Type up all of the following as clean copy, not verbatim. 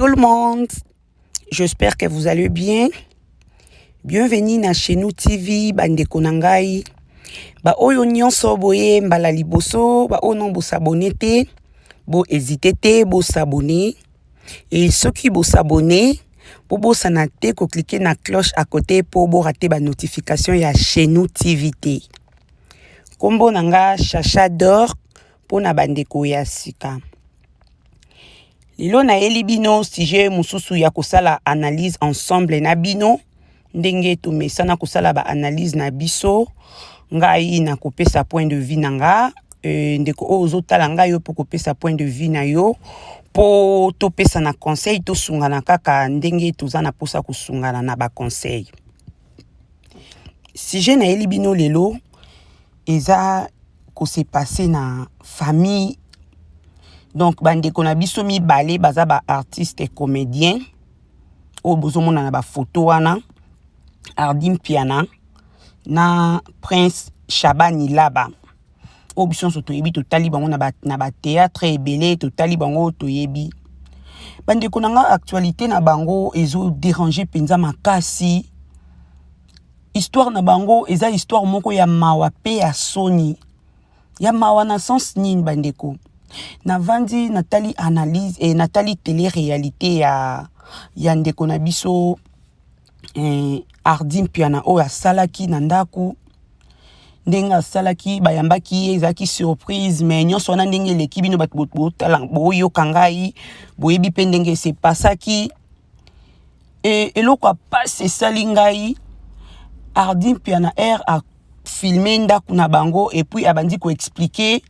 Tout le monde, j'espère que vous allez bien. Bienvenue na chez nous TV bandeko na ngai. Ba oyo nyonso boye mbala liboso, ba oyo non bo s'abonner te, bo hésiter te, bo s'abonner. Et soki bo s'abonner, bobosana te ko cliquer na cloche à côté po bo rater ba notification ya chez nous TV te. Kombo na nga Chacha d'or pona bandeko ya sika. Lelo nayeli bino sujet mosusu ya kosala analyse ensemble na bino ndenge tomesana kosala ba analyse na biso. Ngai nakopesa point de vue na nga ndeko oyo ozotala ngai yo mpo kopesa point de vue na yo mpo topesana conseil, tosungana kaka ndenge toza na mposa kosungana na ba conseil. Sujet nayeli bino lelo eza kose passer na famille. Donc bandeko na biso mibale baza ba artiste comédien oyo bozomona na bafoto wana, Hardy Mpiana na Prince Shabani Laba, oyo biso nyonso toyebi, totali bango na bathéâtre ebele, totali bango, toyebi. Bandeko na nga, actualité na bango ezodéranger mpenza makasi. Histoire na bango eza histoire moko ya mawa mpe ya soni. Ya mawa na sens nini, bandeko? Navandi, natali analyse natali télé réalité ya ndeko na biso Hardy Mpiana, oyo asalaki na ndako, ndenge asalaki, bayambaki ye, ezalaki surprise. Mais nyonso wana ndenge eleki, bino bato botala, boyoka ngai, boyebi mpe ndenge esepasaki. Eloko ya pasi esali ngai, Hardy Mpiana air afilmer ndako na bango et puis abandi koexpliquer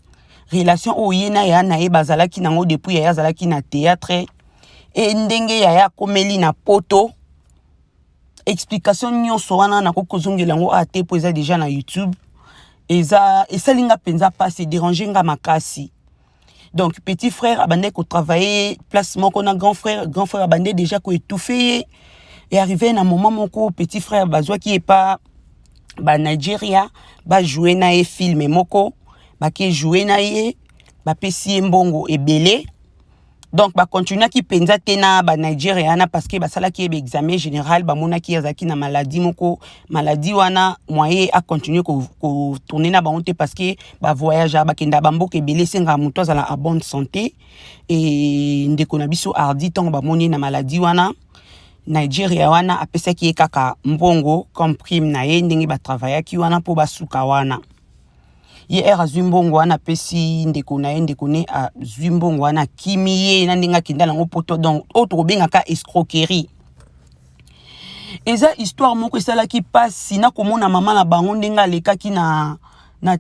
relation oyo ye na yaya na ye bazalaki nango depuis yaya azalaki na théâtre e ndenge yaya akomeli na Poto. Explication nyonso wana nakoki kozongela yango a te mpo eza déjà na YouTube. Eza esali nga mpenza mpasi, edéranger nga makasi. Donc petit frère abandaki kotravailler place moko na grand frère. Grand frère abandaki déjà koétouffer ye e arrivé na moment moko, petit frère bazwaki ye pa banigeria, bajouer na ye film moko, bake jouer na ye, bapesi ye mbongo ebele. Donc bakontinuaki mpenza te na banigeria wana parce que basalaki ye baexamen général, bamonaki ye azalaki na maladie moko. Maladie wana, moyen acontinuer kotourner na bango te parce que bavoyage, bakenda bamboka ebele, esengaka moto azala en bonne santé. E ndeko na biso Hardy, ntango bamoni ye na maladie wana, Nigeria wana apesaki ye kaka mbongo comme prime na ye ndenge batravaillaki wana mpo basuka wana. Ye ere azwi mbongo wana, apesi ndeko na ye. Ndeko ne azwi mbongo wana, akimi ye na ndenge akenda nango Poto. Donc oyo tokobengaka escroquerie. Eza histoire moko esalaki mpasi na komona mama na bango ndenge alekaki na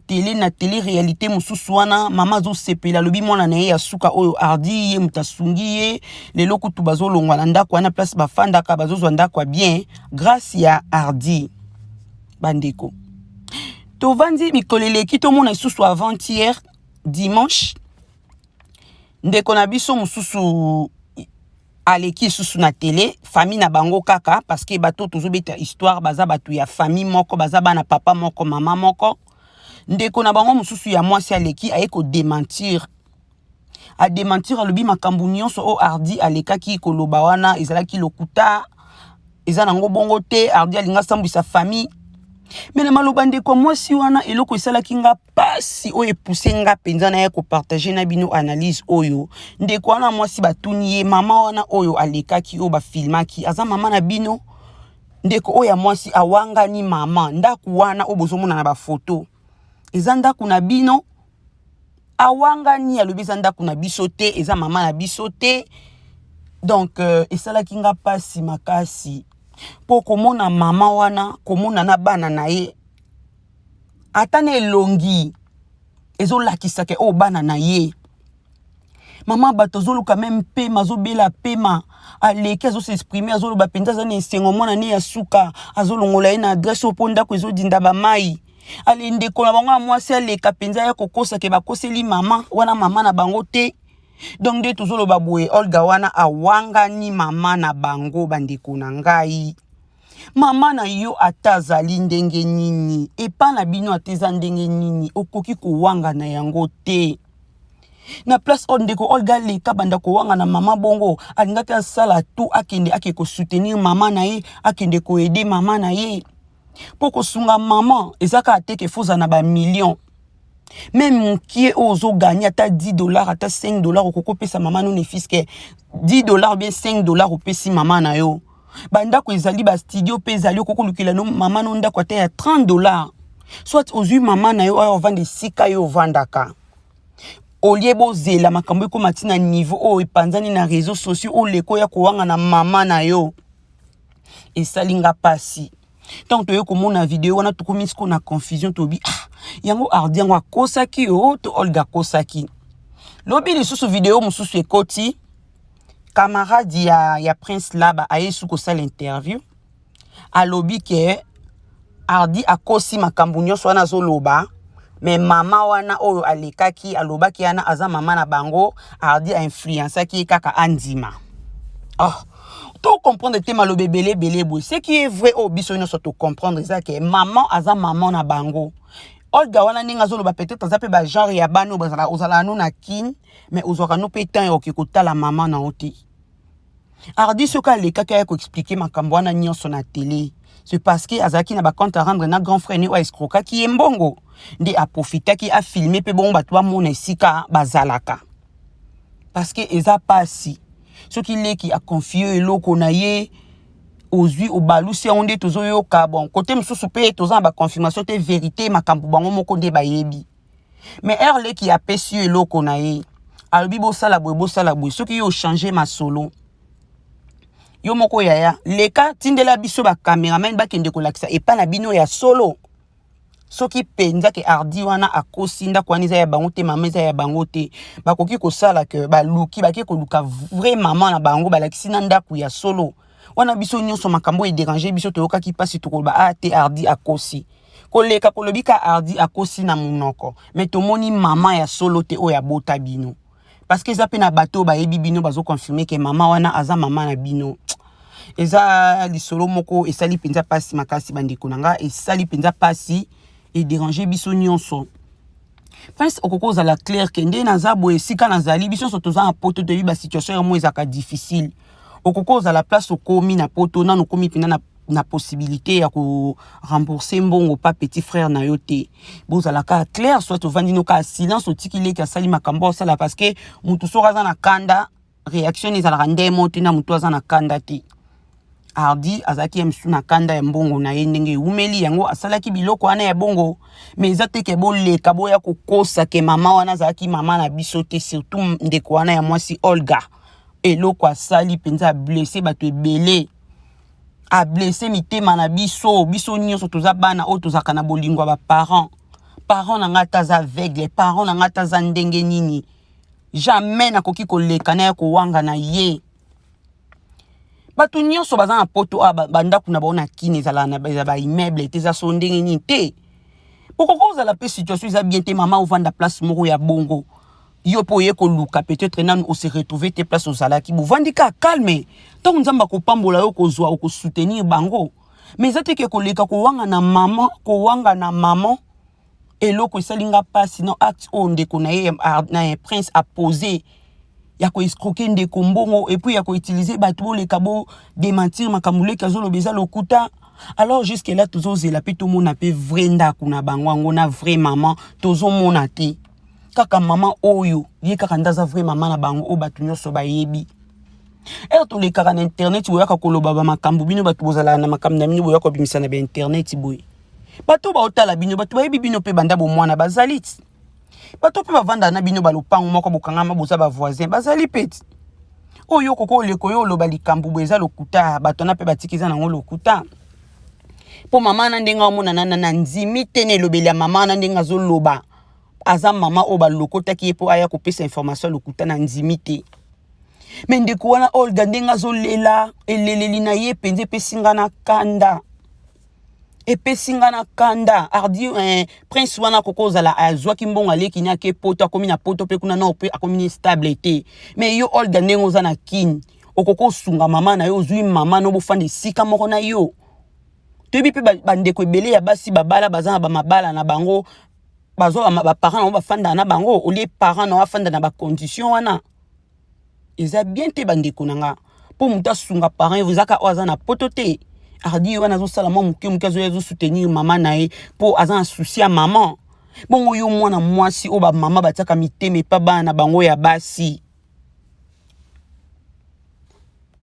télé réalité mosusu wana. Mama azosepela, alobi mwana na ye ya suka oyo Hardy, ye moto asungi ye. Lelo kutu bazolongwa na ndako wana, place bafandaka, bazozwa ndako ya bien grâce ya Hardy. Bandeko, tovandi mikolo eleki, tomona lisusu avant-hier dimanche, ndeko na biso mosusu aleki lisusu na télé, famille na bango kaka, parce que bato tozobeta histoire baza bato ya famille moko, baza bana papa moko, mama moko. Ndeko na bango mosusu ya mwasi aleki, aye kodémentir, adémentir, alobi makambo nyonso oyo Hardy alekaki koloba wana ezalaki lokuta, eza nango bongo te. Hardy alingi asambwisa famille. Mais na maloba ndeko mwasi wana, eloko esalaki nga pasi oyo epousser nga mpenza na ye kopartager na bino analyse oyo, ndeko wana mwasi batuni ye: "Mama wana oyo alekaki, oyo bafilmaki, aza mama na bino?" Ndeko oyo ya mwasi awangani mama. "Ndako wana oyo bozomona na bafoto eza ndako na bino?" Awangani, alobi eza ndako na biso te, eza mama na biso te. Donc esalaki nga mpasi makasi mpo komona mama wana, komona na bana na ye, ata na elongi ezolakisaka oyo bana na ye. Mama bato azoluka même pema, azobela pema, aleki, azos'exprimer, azoloba mpenza aza na esengo, mwana ne ya suka azolongola ye na adresse oyo mpo ndako ezodinda bamai. Ale ndeko na bango ya mwasi aleka mpenza ya kokosake bakoseli mama wana, mama na bango te. Donc nde tozoloba boye, Olga wana awangani mama na bango. Bandeko na ngai, mama na yo ata azali ndenge nini, epa na bino ata eza ndenge nini, okoki kowangana yango te. Na place oyo ndeko Olga aleka banda kowanga na mama bongo, alingaki asala tout akende ake kosoutenir mama na ye, akende koaider mama na ye. Mpo kosunga mama eza kaka te ke fozala na bamillion, même mokie oyo ozoganye, ata 10 $, ata 5 $, okoki kopesa mama no, ne fût-ce que 10 $ bien 5 $, opesi mama na yo. Bandako ezali, bastudio mpe ezali, okoki kolukela no mama no ndako ata ya 30 $, soit ozwi mama na yo oyo ovanda esika yo ovandaka, olie bozela makambo ekóma ntina niveau oyo epanzani na réseaux sociaux, oleka oya kowanga na mama na yo. Esali nga mpasi. Ntango toye komona video wana, tokomi sikoyo na confusion. Tobi: "Ah, yango Ardi yango akosaki o to Olga akosaki?" Lobi lisusu video mosusu ekoti, camarade ya Prince Laba aye su kosala interview, alobi ke Ardi akosi makambo nyonso wana azoloba, me mama wana oyo alekaki alobaki wana aza mama na bango, Ardi ainfluençaki ye kaka andima. Oh, tocomprendre te, maloba ebele ebele boye. Ce qui est vrai, oyo biso nyonso tocomprendre, eza ke mama aza mama na bango. Olga wana, ndenge azoloba, peut-être aza mpe bagenre ya bana oyo ozalaka no na Kine, mais ozwaka no mpe temps ya oke kotala mama na yo te. Ardi soki alekaki aya koexpliquer makambo wana nyonso na télé, c'est parce que azalaki na bacompte à rendre na grand frère ne oyo aescrokaki ye mbongo, nde aprofitaki afilme mpe bongo bato bamona esika bazalaka. Parce que eza pasi soki leki aconfie eloko na ye, ozwi, obalusi yango. Nde tozoyoka, bon, kote mosusu mpe toza na baconfirmation te, vérité makambo bango moko nde bayebi. Mais ere leki apesi yo eloko na ye, alobi bosala boye, bosala boye, soki yo ochange masolo yo moko, yaya, leka tindela biso bacameraman bakende kolakisa epai na bino ya solo. Soki mpenza ke Ardi wana akosi, ndako wana eza ya bango te, mama eza ya bango te, bakoki kosala ke baluki, bake koluka vrai mama na bango, balakisi na ndako ya solo wana. Biso nyonso makambo edérange biso, toyokaki mpasi, tokoloba: "A te, Ardi akosi." Koleka kolobi ka Ardi akosi na monoko, me tomoni mama ya solo te oyo abota bino, parce que eza mpe na bato oyo bayebi bino, bazoconfirme ke mama wana aza mama na bino. Eza lisolo moko esali mpenza mpasi makasi, bandeko na nga, esali mpenza mpasi, edérange biso nyonso. Prince, okoki ozala clair ke nde naza boye, esika nazali, biso nyonso toza na Poto, toyebi basituation yango ezalaka difficile. Okoki ozala place okomi na Poto, nano okomi mpenza na possibilité ya korembourse mbongo pa petit frère na yo te. Bozala kaka clair, soit ovandi no kaka silence, otiki leki asali makambo osala, parce que motu soki aza na kanda, réaction ezalaka ndemo te na motu aza na kanda te. Ardi azalaki ye mosusu na kanda ya mbongo na ye, ndenge ewumeli yango asalaki biloko wana ya bongo. Me eza te ke boleka boya kokosa ke mama wana azalaki mama na biso te. Surtout ndeko wana ya mwasi Olga, eloko asali mpenza ablesse bato ebele, ablesse mitema na biso. Biso nyonso toza bana oyo tozalaka na bolingo ya baparent. Parent na ngai ata aza aveugle, parent na ngai ata aza ndenge nini, jamais nakoki koleka na ya kowanga na ye. Bato nyonso baza na Poto awa, bandako na bango na Kini ezalaka na eza baimmeuble te, eza so ndenge nini te. Okoki kozala mpe situation eza bien te, mama ovanda place moko ya bongo, yo mpo oye koluka, peut-être nanu ose retrouve te place ozalaki, bovandi kaka calme. Ntango Nzambe akopambola yo, kozwa, okosoutenir bango. Mais eza te ke koleka kowanga na mama, kowanga na mama. Eloko esali nga mpasi na acte oyo ndeko na ye na Prince apose ya koescroquer ndeko mbongo, et puis ya koutiliser bato boleka bodémentir makambo leki azoloba eza lokuta. Alors jusque là tozozela mpe tomona mpe vrai ndako na bango yango na vrai mama, tozomona te. Kaka mama oyo ye kaka nde aza vrai mama na bango oyo bato nyonso bayebi. Ere tolekaka na internet, boyaka koloba bamakambo, bino bato bozalaka na makambo na bino, boyaka kobimisa na bainternet boye. Bato baotala bino, bato bayebi bino mpe banda bomwana bazali ti, bato mpe bavandaka na bino balopango moko, bokangama, boza bavoisin, bazali mpe ti. Oyo okoki oleka oyo oloba likambo boye eza lokuta, bato wana mpe batiki eza nango lokuta. Mpo mama na ndenge aomonana na ndimi te na elobeli ya mama na ndenge azoloba, aza mama oyo balokotaki ye mpo aya kopesa information ya lokuta, na ndimi te. Me ndeko wana Olga, ndenge azolela, eleleli na ye mpenza epesi nga na kanda, epesi nga na kanda. Ardi, Prince wana akoki kozala azwaki mbongo, aleki ni ake Poto, akomi na Poto mpe kuna nao mpe akomi ni stable te. Me yo Olga, ndenge oza na Kine, okoki osunga mama na yo, ozwi mama no, bofanda esika moko na yo. Toyebi mpe bandeko ebele ya basi babala, baza na bamabala na bango. Bazwa baparent na bango, bafandaka na bango. Olie parent na yo afanda na bacondition wana, eza bien te, bandeko na nga. Mpo moto asunga parent, ezaka oyo aza na poto te. Ardi wana azosala mwa moke moke, azoya, azosoutenir mama na ye mpo aza na souci ya mama. Bongo yo mwana mwasi oyo bamama batiaka mitema epa bana na bango ya basi.